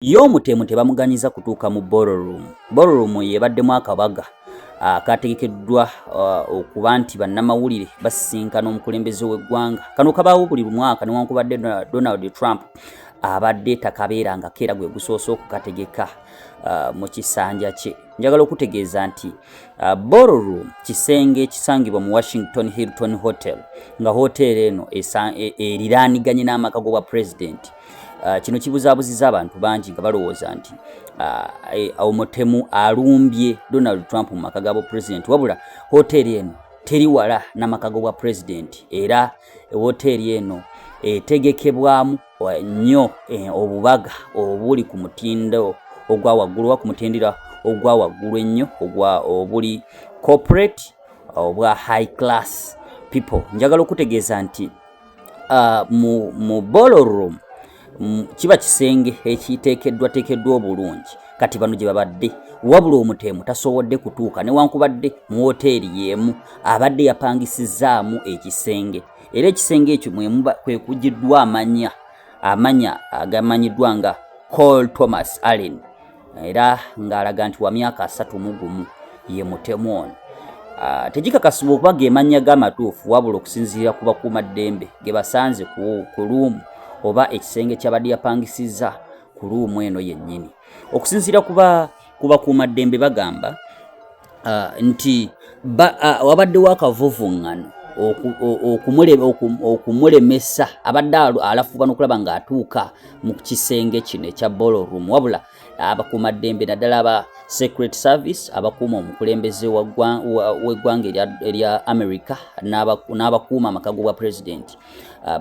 Ye omutemu tebamuganyiza kutuuka mu ballroom. Ballroom y'ebaddemu akabaga akategekeddwa okuba nti bannamawulire basisinkana omukulembeze w'eggwanga. Kano kabaawo buli mwaka newankubadde Donald Trump abadde takabeerangako era gwe gusoose okukategeka mu kisanja kye. Njagala okutegeeza nti ballroom kisenge ekisangibwa mu Washington Hilton Hotel, nga hoteeri eno eriraaniganye n'amaka g'obwa pulezidenti. Kino kibuzaabuziza abantu bangi nga balowooza nti omutemu alumbye Donald Trump mu maka g'abwa pulezidenti, wabula hoteeri eno teri wala n'amaka g'obwa pulezidenti, era woteeri eno etegekebwamu nnyo obubaga obuli ku mutindo ogwa waggulu oba ku mutendera ogwa waggulu ennyo ogwa obuli corporate obwa high class people. Njagala okutegeeza nti mu ballroom kiba kisenge ekiteekeddwateekeddwa obulungi. Kati bano gye babadde, wabula omutemu tasobodde kutuuka newankubadde mu woteeri y'emu abadde yapangisizaamu ekisenge, era ekisenge ekyo kwe kugiddwa amanya agamanyiddwa nga Cole Thomas Allen, era ng'alaga nti wa myaka 31 ye mutemu ono. Tegikakasibwa okuba ge mannya g'amatuufu, wabula okusinziira ku bakuumaddembe ge basanze ku luumu oba ekisenge ky'abadde yapangisizza ku luumu eno yennyini. Okusinziira ku bakuumaddembe bagamba nti wabaddewo akavuvuŋŋano okumulemesa, abadde alafuuba n'okulaba ng'atuuka mu kisenge kino ekya ballroom, wabula abakuumaddembe naddala aba Secret Service abakuuma omukulembeze w'eggwanga erya America n'abakuuma amaka g'obwa pulezidenti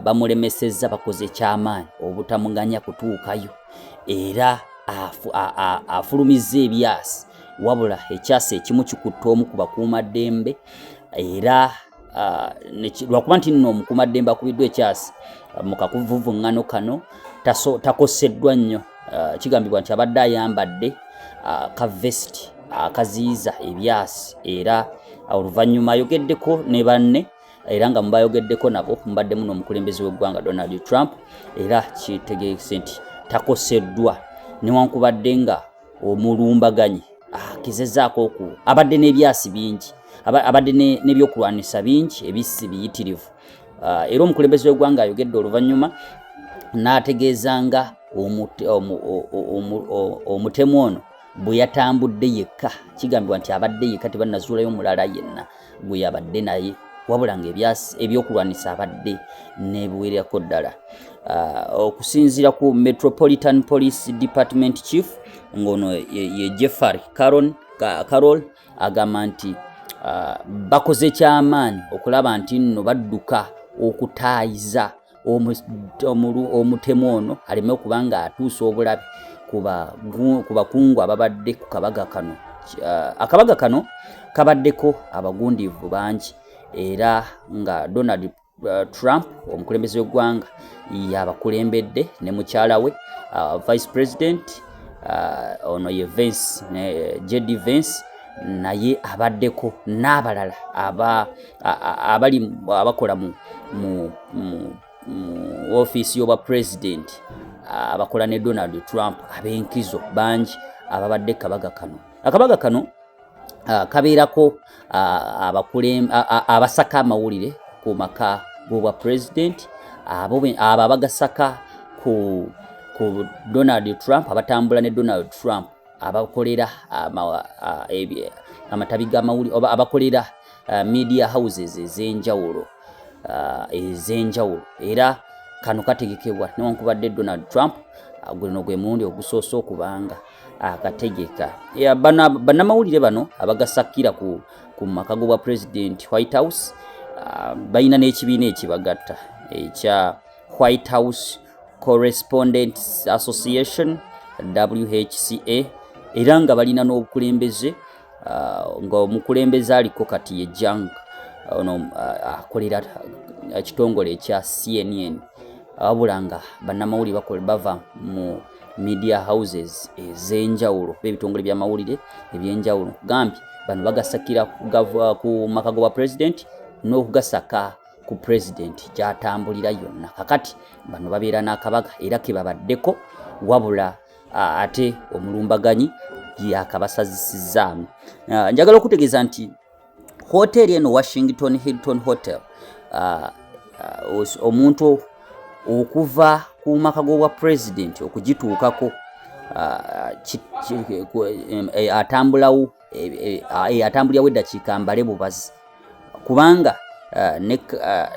bamulemesezza, bakoze ekyamaanyi obutamuganya kutuukayo, era afulumizza ebyasi, wabula ekyasi ekimu kikutta omu ku bakuumaddembe, era lwakuba nti nno omukuumaddembe akubiddwa ekyasi mu kakuvuvuŋŋano kano takoseddwa nnyo. Kigambibwa nti abadde ayambadde ka vest akaziyiza ebyasi, era oluvannyuma ayogeddeko ne banne, era nga mubayogeddeko nabo mubaddemu n'omukulembeze w'eggwanga Donald Trump, era kitegeese nti takoseddwa newankubadde nga omulumbaganyi agezezaako oku abadde n'ebyasi bingi, abadde n'ebyokulwanisa bingi ebisi biyitirivu. Era omukulembeze w'eggwanga ayogedde oluvannyuma n'ategeeza nga omutemu ono bwe yatambudde yekka. Kigambibwa nti abadde yekka, tebannazuulayo omulala yenna gwe yabadde naye, wabula nga ebyokulwanisa abadde n'ebiwererako ddala. Okusinziira ku Metropolitan Police Department Chief, ng'ono ye Jeffrey Carroll, agamba nti bakoze kyamaanyi okulaba nti nno badduka okutaayiza omutemu ono aleme okuba nga atuusa obulabe ku bakungu ababadde ku kabaga kano. Akabaga kano kabaddeko abagundiivu bangi, era nga Donald Trump omukulembeze w'eggwanga yabakulembedde ne mukyala we Vice President, ono ye Vance, ne JD Vance naye abaddeko, n'abalala abali abakola mu ofiisi y'obwa president, abakola ne Donald Trump, ab'enkizo bangi ababadde kabaga kano. Akabaga kano kabeerako abasaka amawulire ku maka g'obwa president, abo abagasaka ku Donald Trump, abatambula ne Donald Trump, abakolera amatabi g'amawulire oba abakolera media houses ez'enjawulo, era kano kategekebwa newankubadde Donald Trump guno gwe mulundi ogusoose okubanga akategeka. Bannamawulire bano abagasakira ku maka g'obwa president, White House, balina n'ekibiina ekibagatta ekya White House Correspondents Association, WHCA, era nga balina n'obukulembeze, nga omukulembeze aliko kati ye Jang, ono akolera ekitongole ekya CNN, wabula nga bannamawulire bava mu media houses ez'enjawulo oba ebitongole by'amawulire ebyenjawulo. Nkugambye bano bagasakira ku maka g'obwa president n'okugasaka ku president gy'atambulira yonna. Kakati bano babeera n'akabaga era ke babaddeko, wabula Ate omulumbaganyi yakabasazisizzaamu. Njagala okutegeeza nti hoteeri eno, Washington Hilton Hotel, omuntu okuva ku maka g'obwa pulezidenti okugituukako atambulawo, atambulirawo eddakiika mbale bubazi, kubanga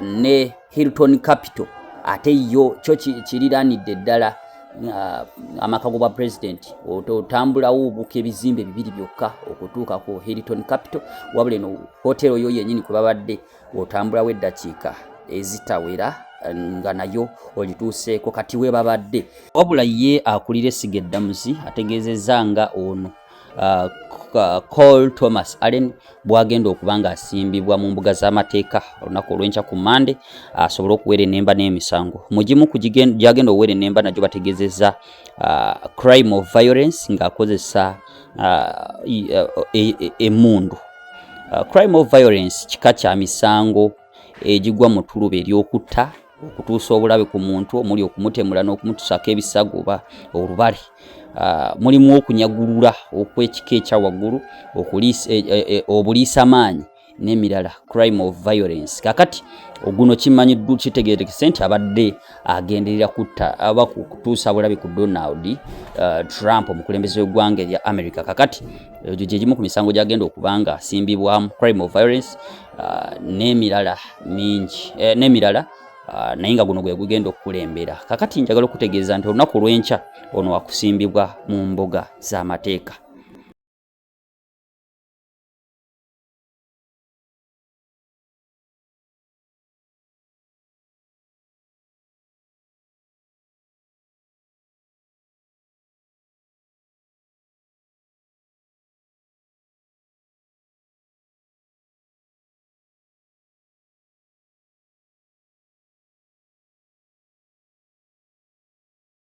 ne Hilton Capital ate yo kyo kiriraanidde ddala amaka g'obwa pulezidenti. Otambulawo obuuka ebizimbe bibiri byokka okutuuka ku Hilton Capital, wabula eno hotero yo yennyini kwe babadde otambulawo eddakiika ezitawera nga nayo olituuseeko. Kati we babadde, wabula ye akulira essiga eddamuzi ategeezezza nga ono Cole Thomas Allen bwagenda okuba ng'asimbibwa mu mbuga z'amateeka olunaku olw'enkya ku Mande, asobole okuwera ennemba n'emisango. Mu gimu ku gyagenda okuwera ennemba nagyo bategeezezza crime of violence ng'akozesa emmundu. Crime of violence kika kya misango egigwa mu ttuluba ery'okutta, okutuusa obulabe ku muntu, omuli okumutemula n'okumutusaako ebisago oba olubale. Mulimu okunyagulula okw'ekika ekya waggulu, obuliisamaanyi n'emirala, crime of violence. Kakati oguno kimanyiddwa, kitegeerekese nti abadde agenderera kutta aba kutuusa bulabe ku Donald Trump, omukulembeze w'eggwanga erya America. Kakati egyo gye gimu ku misango gyagenda okuba nga asimbibwamu, crime of violence n'emirala mingi, n'emirala, naye nga guno gwe gugenda okukulembera. Kakati njagala okutegeeza nti olunaku olw'enkya ono wakusimbibwa mu mbuga z'amateeka.